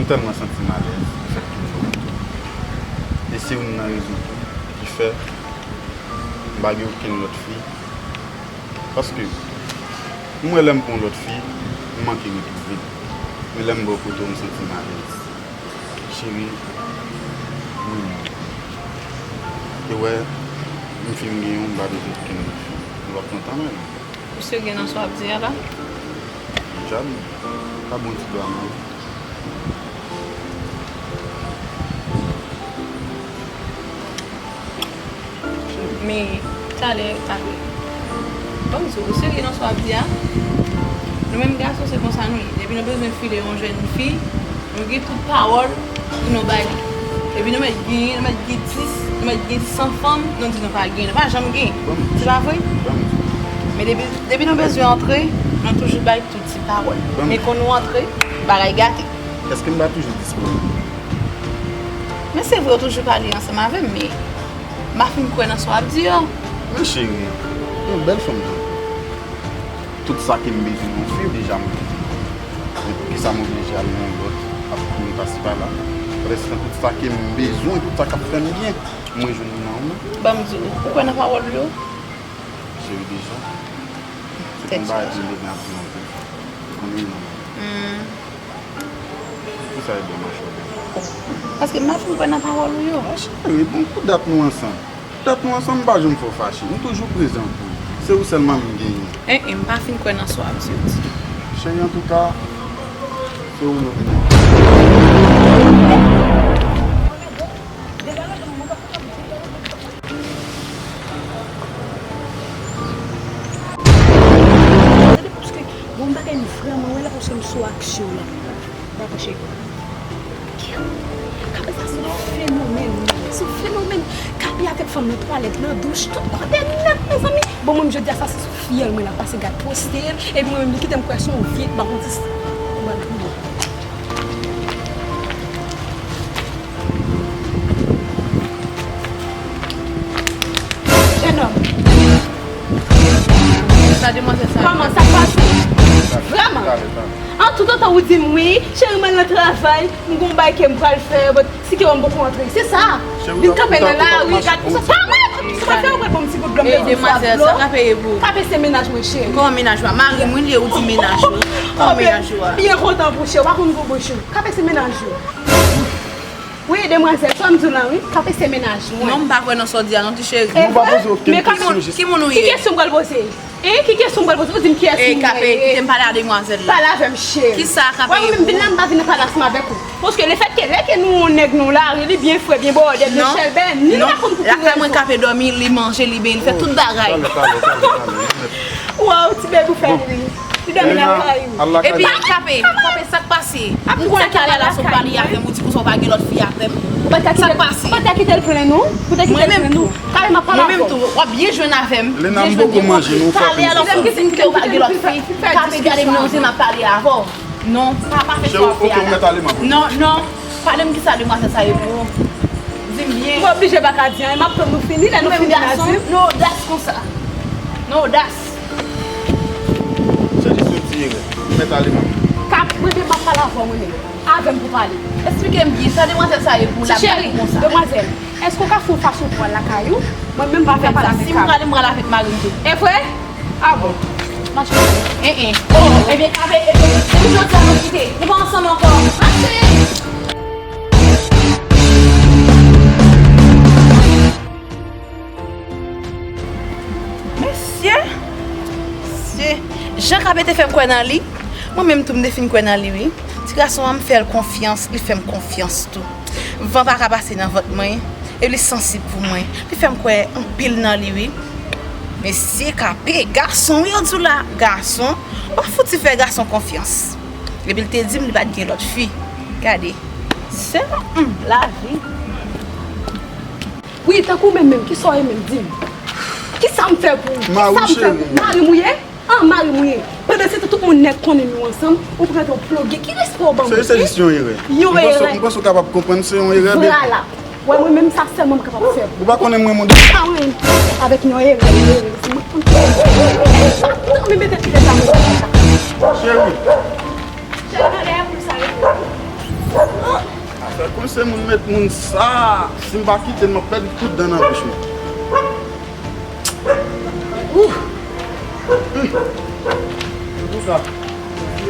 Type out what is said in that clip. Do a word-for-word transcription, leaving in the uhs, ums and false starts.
M tèlman santi m alèz lefètke m gen w tou. E se youn nan rezon tou ki fè m pa gen okenn lòt fi. Paske m wè lè m pran yon lòt fi, m manke retwouve l. Men lè m bò kote w, m santi m alèz. Cheri, m renmen w. E wè, m fin genyen w, m pa bezwen okenn lòt fi. M p ap kontan menm. Ou serye nan sa w ap di a la? Jan, pa bon ti dwa non. Men, talè, apre. Ban m di w, ou serye nan sa w ap di a? Nou menm gason, se konsa nou ye. Depi nou bezwen file yon jèn fi, nou gen tout pawòl pou nou ba li. Epi nou mèt genyen, nou mèt gen dis, nou mèt gen san fanm, nou di nou pa gen, nou pa janm gen. Se pa vre? Men depi, depi nou bezwen antre, nou toujou bay tout ti pawòl. Men kon nou antre, bagay gate. Èske m pa toujou disponib? Men se vre, ou toujou pale ansanm avè m, men m pa fin kwè nan sa w ap di yo. Men cheri, yon bèl fanm tankou w. Tout sa ke m bezwen nan yon fi, deja m genyen. Men poukisa m oblije al nan yon lòt, ap kouri pasi pala? Prèske tout sa ke m bezwen, tout sa k ap fè m byen, mwen jwenn li nan ou menm. Ban m di w, ou kwè nan pawòl yo? Cheri, deja, se te yon bagay ke m bezwen ap di w anpil. Ou konnen non. Poukisa e byen mache w byen? Paske m pa fin kwè nan pawòl ou yo. Ah, cheri, bon, pou dat nou ansanm. Dat nou ansanm, m pa janm fè w fache. M toujou prezan pou ou. Se ou sèlman m genyen. En en, m pa fin kwè nan sa w ap di yo di. Cheri, antouka, se ou nou vini. Tande, paske gon bagay m vrèman wè la, paske m sou aksyon la. Dakò, cheri. Kape sa se yon fenomèn, se yon fenomèn. Kape avèk fanm nan twalèt, nan douch, tout kote nèt, mezanmi. Bon, mwen, jodi a, sa se sou fyèl mwen la pase, gad poste l, epi mwen menm, li kite m kwè se yon vye, m pa konn si, m pral kriye. Jennonm. Sa demwazèl sa. Kòman sa pase? Vrèman? An tout otan ou di m wi, cheri mwen nan travay, m gon bagay ke m pral fè, but si ke w m poko antre. Se sa. Vin kanpe nan lari, gad pou sa. Pa mwen, sa pa fè ou pral bon ti gout dlo m bezwen swa dlo. Demwazèl, sa ka peye pou ou. Kape se mennaj mwen, cheri. Kòman mennaj ou a? Mari m wi li ye, ou di mennaj ou. Kòman mennaj ou a? Byen kontan pou cheri, ou pa konn gwo bouch ou. Kape se mennaj ou. Wi, demwazèl, sa m di w la, wi. Kape se mennaj mwen. Non, m pa kwè nan sa w di a non, ti cheri. E vre? Men ki moun, ki moun ou ye? Ki kesyon m pral poze? E ki kesyon m pral poze? Ou di m kiyès moun mwen ye? Kape, kite m pale a demwazèl la. Pale avè m, cheri. Kisa Kape ye pou ou? Wè, mwen menm vin la, m pa vin pale ansanm avèk ou. Paske lefètke lè ke nou yon nèg nan lari, li byen fre, byen bòdè, byen chèlbè, ni li pa konn pou ki rezon. Lakay mwen Kape dòmi, li manje, li benyen, li fè tout bagay. Talè, talè, talè, talè. Waw, ti bebe ou fè m ri. Li dòmi lakay ou. Epi Kape, Kape, sa k pase? M konnen talè a la sot pale avè m, ou di konsa ou pa gen lòt fi avè m. Sa k pase? Ou pa ta kite l plenn ou? Ou ta kite l plenn ou? Kape, m ap pale avè w. Mwen menm tou, w ap byen jwenn avè m. Lena, m poko manje non, ou fè plis ke sa. Talè a la ou di m ke ou pa gen lòt fi. Kape, gade m nan zye, m ap pale avè w. Non, pa, pa fè sa w ap fè a la. Non, non. Pale m kisa demwazèl sa ye pou ou. Di m byen. Mwen oblije pa ka di anyen, m ap tann nou fini, lè nou fini la di m. Nou odas konsa. Nou odas. Se jis yon ti erè. Ou mèt ale manmi. Kap, mwen menm m ap pale avè w mwen menm. Avè m pou pale. Esplike m byen, sa demwazèl sa ye pou ou la, pale konsa. Demwazèl, èske w ka fè yon fason pou w al lakay ou? Mwen menm m pa fè pale avèk Kap. Si m prale, m pral avèk mari m tou. E vre? Ah bon. Mache. Eh, eh. Oh, ebyen, Kape, ebyen, depi jodi a nou kite. Nou pa ansanm ankò. Mache. Mesye. Mesye. Jan Kape te fè m kwè nan li, mwen menm tou m te fin kwè nan li, wi. Ti gason an, m fè l konfyans, li fè m konfyans tou. Van pa ka pase nan vant mwen, e li sansib pou mwen. Li fè m kwè anpil nan li, wi. Mesye Kape, gason, wi, yo di w la, gason. W ap fouti fè gason konfyans. Epi l te di m li pa t gen lòt fi. Gade. Se, hmm, lavi. Wi, tankou menm menm, kisa w ye menm, di m? Kisa m fè pou ou? Kisa m fè pou ou? Mari m ou ye? Ah, mari m ou ye. Pandan se tan tout moun nèt konnen nou ansanm, ou prete w ploge. Ki respè w ban mwen? Se, se jis yon erè. Yon erè. M panse, m panse w kapab konprann se yon erè, baby. Vwala. Wè, mwen menm sa sèlman m kapab fè pou ou. Ou pa konnen mwen moun. Ah, wi. Avèk yon erè, yon erè. Se mwen konn fè. Mwen mete pile sa mwen. Cheri. Cheri, talè a pou sa rete. Kòm se moun met moun sa, si m pa kite l, m ap pèdi tout dan nan bouch mwen. Ouh. Hmm. Antouka,